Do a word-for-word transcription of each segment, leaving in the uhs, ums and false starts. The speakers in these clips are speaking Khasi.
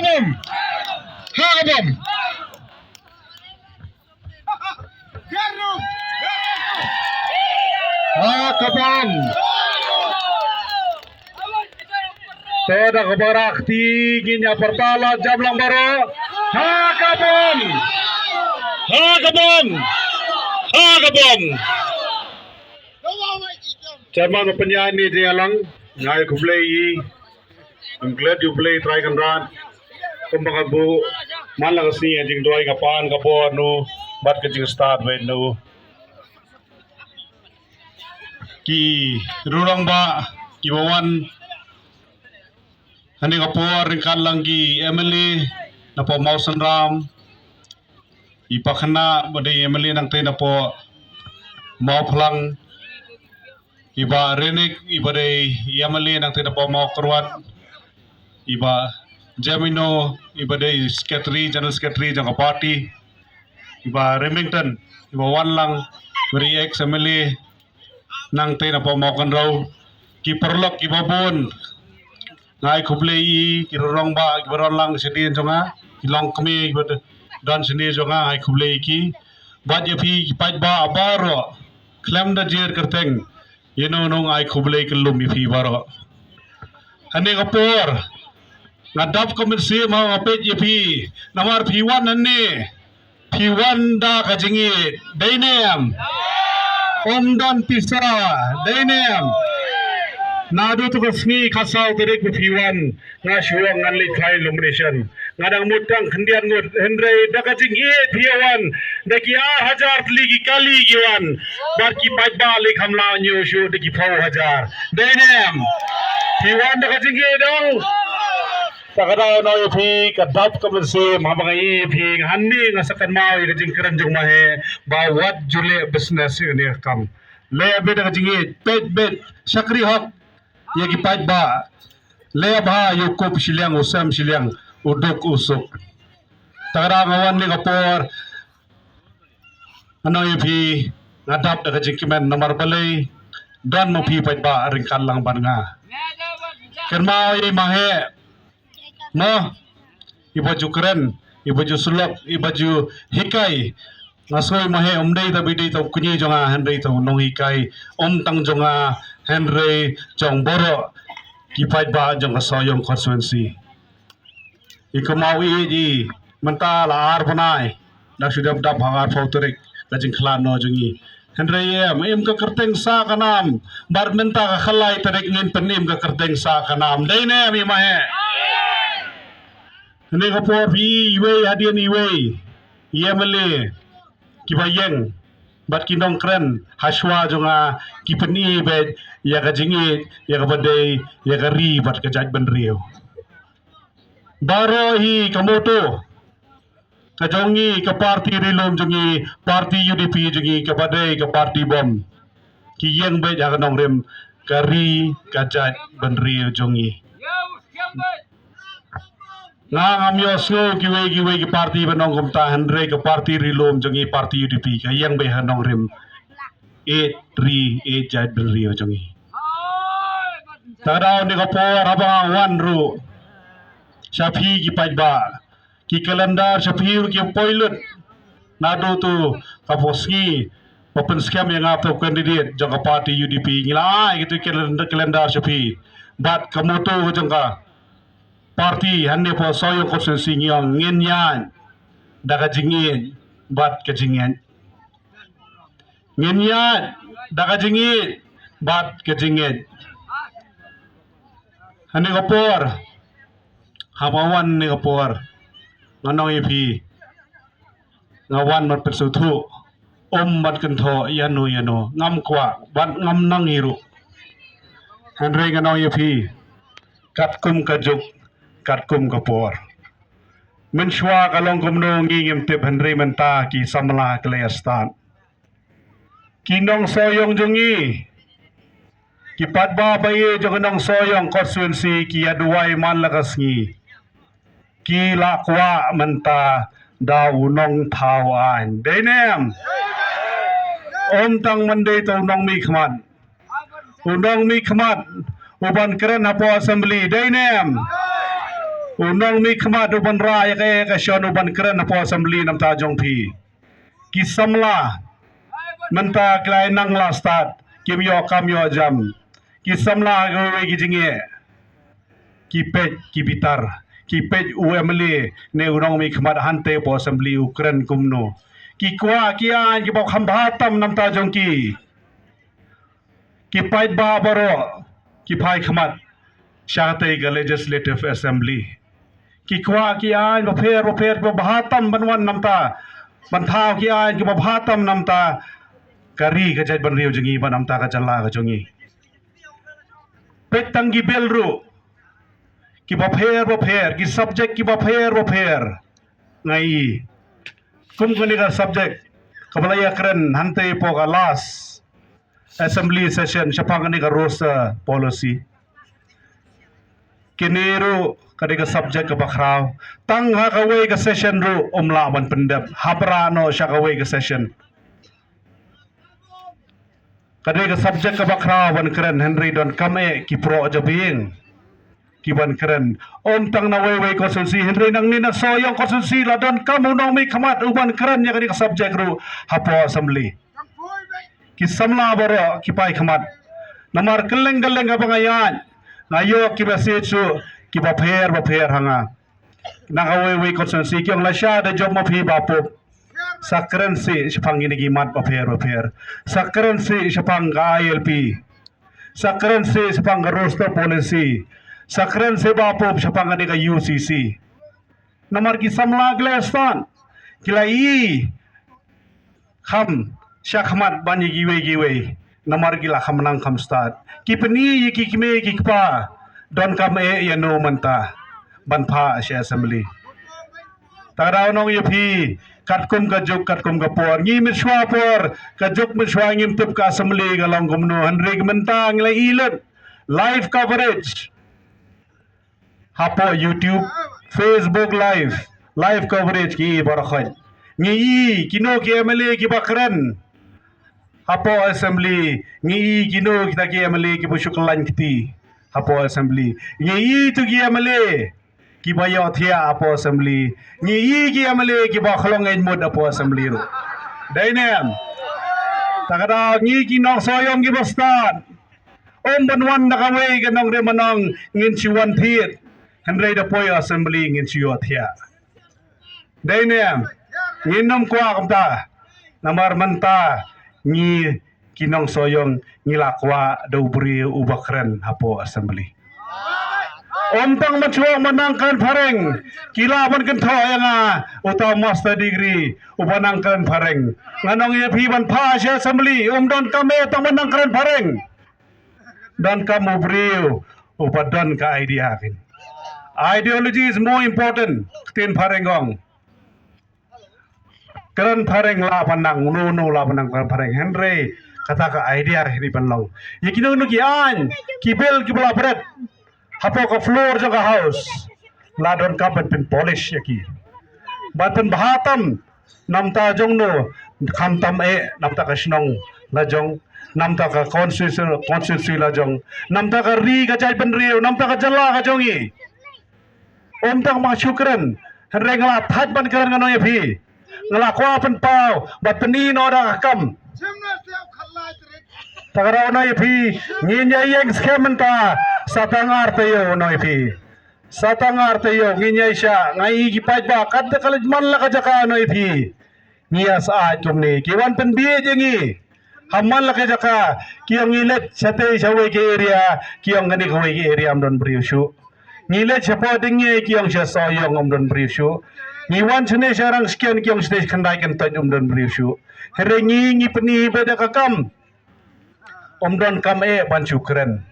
Bom. Ha ka bom. Ha ka bom. To da ka barak ti ngin ïa pyrta la jam lang baroh. Ha ka bom. Ha ka bom. Ha ka bom. Chairman ba pynïaid ïa kane jingïalang, nga ai khublei ïa i. Ngam klet ïa u Blei Trai Kynrad. Kumba ka buh man la ka sngi, ka jingduwai, ka pan ka bor na u bad ka jingstad bad na u. Ki rangbah kiba wan ha kane ka por ryngkat lang ki M L A na poh Mawsynram, i Bah Khynnah ba dei M L A nangtei na poh Mawphlang, i Bah Renik, i ba dei M L A nangtei na poh Mawkyrwat, i Bah Jemino, i ba dei secretary, general secretary jong ka party, i Bah Remington, i ba wan lang, ba dei ex M L A nangtei na poh Mawkynrew, ki paralok kiba bun, nga ai khublei ïa ki rangbah kiba don lang shane jong nga, ki longkmie kiba don shane jong nga, nga ai khublei ïa ki. Bad ïa phi ki paidbah baroh khlem da jer kyrteng, ïa no no nga ai khublei kyllum ïa phi baroh. Ha kane ka por nga dap ka mynsiem ha nga peit ïa phi, namar phi wan hangne, phi wan da ka jingïeit, dei ne em? Ym don pisa, dei ne em? Naduh tu ka sngi khatsaw tarik ba phi wan, nga shu ong ngan leit phai nomination. Nga dang mut tang khyndiat ngut, hynrei da ka jingïeit phi wan, da ki ar hajar tylli ki kali ki wan, bad ki paidbah lei kham lah ñiew shuh da ki phew hajar. Dei ne em? Phi wan da ka jingïeit dong. Te ka daw noh ïa phi, ka dap ka mynsiem, haba nga ïohi ïa phi, hangne nga sa kynmaw ïa ka jingkren jong Maheh, ba wat ju leh business ïa kane ka kam. Leh beit da ka jingïeit, peit beit, shakri hok ïa ki paidbah. Leh bha ïa u kup shiliang, u sem shiliang, u duk u suk. Te ka daw nga wan ha kane ka por, nga ong ïa phi, nga dap da ka jingkmen namar balei don ma phi paidbah ryngkat lang bad nga. Kynmaw ïa i Maheh, mo, i ba ju kren, i ba ju syllok, i ba ju hikai. Nga sngew i Maheh um dei tang ba dei tang u kñi jong nga, hynrei tang u nonghikai, um tang jong nga, hynrei jong baroh ki paidbah jong ka Sohiong constituency. I kynmaw ïa i, mynta la ar bnai, da shu dep dap ha arphew tarik, ka jingkhlad noh jong i. Hynrei em, im ka kyrteng sah ka nam, bad mynta ka khatlai tarik ngin pynim ka kyrteng sah ka nam. Dei ne em i Maheh? Hynrei ka por phi iwei hadien iwei, i M L A, kiba ïeng, bad ki nongkren hashwa jong nga, ki pyni beit ïa ka jingïeit, ïa kaba dei, ïa ka ri bad ka jaitbynriew. Baroh hi ka motto ka jong ngi, ka party ri lum jong ngi, party U D P jong ngi, kaba dei ka party bom. Ki ïeng beit ha ka nongrim ka ri ka jaitbynriew jong ngi. Nga ngam ïohsngew kiwei kiwei ki party ban ong kumta, hynrei ka party ri lum jong ngi, party U D P, ka ïeng beit ha ka nongrim ïeit ri ïeit jaitbynriew jong ngi. Te ka daw ha kane ka por haba nga wan ruh sha phi ki paidbah, ki calendar sha phi ruh ki poi lut. Naduh tu ka por sngi ba pynskhem ïa nga tu candidate jong ka party U D P, ngi la ai kito ki calendar, calendar sha phi. Bad ka motto ka jong ka party hangne hapoh Sohiong constituency ngi ong ngin ïaid da ka jingïeit bad ka jingngeit. Ngin ïaid da ka jingïeit bad ka jingngeit. Ha kane ka por, haba wan ha kane ka por, nga ong ïa phi, nga wan ban pynsngewthuh, ym ban kynthoh ïano ïano, ngam kwah bad ngam nang hi ruh. Hynrei nga ong ïa phi, katkum ka juk, katkum ka por. Mynshuwa ka long kumno ngi ngim tip, hynrei mynta ki samla ki la ïa stad. Ki nong Sohiong jong ngi, ki paidbah ba ïeit jong ka nong Sohiong constituency ki ïa duwai man la ka sngi. Ki la kwah mynta da u nongthaw aiñ. Dei ne em? Ym tang ban dei tang u nongmihkhmat. U nongmihkhmat u ban kren hapoh assembly. Dei ne em? U nongmihkhmat u ban rah ïa ka, ïa ka shon u ban kren hapoh assembly namar jong phi. Ki samla mynta ki la ïa nang la stad, kim ïoh kam ïoh jam. Ki samla kiwei ki jingeh. Ki peit ki bitar, ki peit u MLA ne u nongmihkhmat hangtei hapoh assembly u kren kumno. Ki kwah ki aiñ kiba kham bha tam namar jong ki. Ki paidbah baroh ki phai khmat sha katei ka Legislative Assembly. Ki kwah ki aiñ bapher bapher kiba bha tam ban wan namar ban thaw ki aiñ kiba bha tam namar ka ri ka jaitbynriew jong ngi bad namar ka jylla ka jong ngi. Peit tang ki bill ruh kiba pher bapher, ki subject kiba pher bapher. Nga i kum kane ka subject kaba la ïakren hangtei hapoh ka last assembly session shaphang kane ka roster policy. Kine ruh ka dei ka subject kaba khraw. Tang ha kawei ka session ruh um lah ban pyndep, ha bra noh sha kawei ka session. Ka dei ka subject kaba khraw ban kren, hynrei donkam eh ki proh jabieng ki ban kren. Ym tang na wei wei constituency, hynrei nangne na Sohiong constituency la donkam u nongmihkhmat u ban kren ïa ka dei ka subject ruh hapoh assembly. Ki samla baroh ki phai khmat. Namar kylleng kylleng kaba nga ïaid nga ïoh ki message ruh kiba pher bapher ha nga. Na kawei wei constituency ki ong lashai da jop ma phi Bah Pope, sa kren seh shaphang kine ki mat bapher bapher. Sa kren seh shaphang ka ILP. Sa kren seh shaphang ka roster policy. Sa kren seh Bah Pope shaphang kane ka UCC. Namar ki samla ki la ïa stad, ki la ïohi kham shakhmat ban ïa kiwei kiwei. Namar ki la kham nang kham stad, ki pyni ïa ki kmie ki kpa, donkam eh ïa no mynta ban phah sha assembly. Ta ka daw nong ïa phi, katkum ka juk katkum ka por, ngi mynshuwa por, ka juk mynshuwa ngim tip ka assembly ka long kumno, hynrei mynta ngi la i lut live coverage hapoh YouTube, Facebook Live, live coverage ngi i baroh khoit. Ngi i kino ki MLA kiba kren hapoh assembly, ngi i kino kita ki MLA kiba shu kyllain kti hapoh assembly. Ngi i to ki MLA kiba ïohthiah hapoh assembly. Ngi i ki MLA kiba khlong ïaid mut hapoh assembly ruh. Dei ne em? Ta ka daw ngi ki nong Sohiong kiba stad, ym ban wan na kawei ka nongrim ba nong ngin shu wan thied, hynrei da poi assembly ngin shu ïohthiah. Dei ne em? Ngin ym kwah kumta. Namar mynta ngi ki nong Sohiong ngi la kwah da u briew uba kren hapoh assembly. Ym tang mynshuwa ba nang kren phareng ki lah ban kynthoh ïa nga, uta master degree uba nang kren phareng. Nga nong ïa phi ban phah sha assembly ym donkam eh tang ba nang kren phareng. Donkam u briew uba don ka idea kin. Ideology is more important, ktien phareng ong. Kren phareng lah ban nang, uno uno lah ban nang kren phareng, hynrei kata ka idea hi ban long. Ïa kino kino ki aiñ ki bill kiba la bret hapoh ka floor jong ka house, la donkam ban pyn polish ïa ki, ban pynbha tam namar jong no, khamtam eh namar ka shnong la jong, namar ka constituency, constituency la jong, namar ka ri ka jaitbynriew, namar ka jylla ka jong ngi. Ym tang ba shu kren, hynrei nga la thait ban kren, nga nong ïa phi. Nga la kwah pynpaw bad pyni noh da ka kam. Ta ka daw nong ïa phi, ngin ïa ïeng skhem mynta, sa tang ar taïew nong ïa phi. Sa tang ar taïew ngin ïa shah, nga i ki paidbah kat da ka leit man la ka jaka nong ïa phi. Ngi ïa sah kumne, ki wan pynbieit ïa ngi ha man la ka jaka. Ki ong ngi leit shatei sha wei ka area, ki ong kane ka wei ka area ym don briew shuh. Ngi leit sha Pohdingïei, ki ong sha Sohiong ym don briew shuh. Ngi wan shane sha Rangshken, ki ong shatei Khyndai Kyntoit ym don briew shuh. Hynrei ngi, ngi pyni beit da ka kam. Ym donkam eh ban shu kren.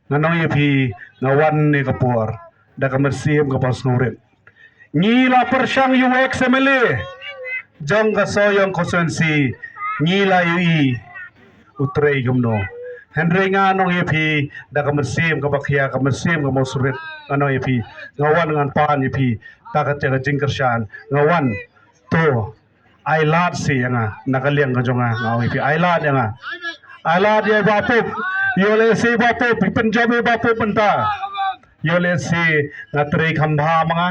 Nga nong ïa phi, nga wan ne ka por da ka mynsiem kaba sngewrit. Ngi la pyrshang ïa u ex MLA jong ka Sohiong constituency, ngi la ïohi u trei kumno. Hynrei nga nong ïa phi da ka mynsiem kaba khia, ka mynsiem kaba sngewrit, nga nong ïa phi, nga wan ngan pan ïa phi, ta ka jingkyrshan, nga wan. To ai lad seh ïa nga na ka liang ka jong nga, nga ong ïa phi, ai lad ïa nga. Ai lad ïa i Bah Pope, ïoh lehse i Bah Pope, i pynjop ïa i Bah Pope mynta. Ïoh lehse nga trei kham bha ma nga.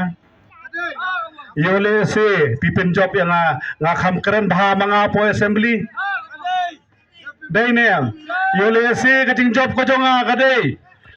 Ïoh lehse phi pynjop ïa nga, nga kham kren bha ma nga hapoh assembly. Dei ne em? Ïoh lehse ka jingjop ka jong nga ka dei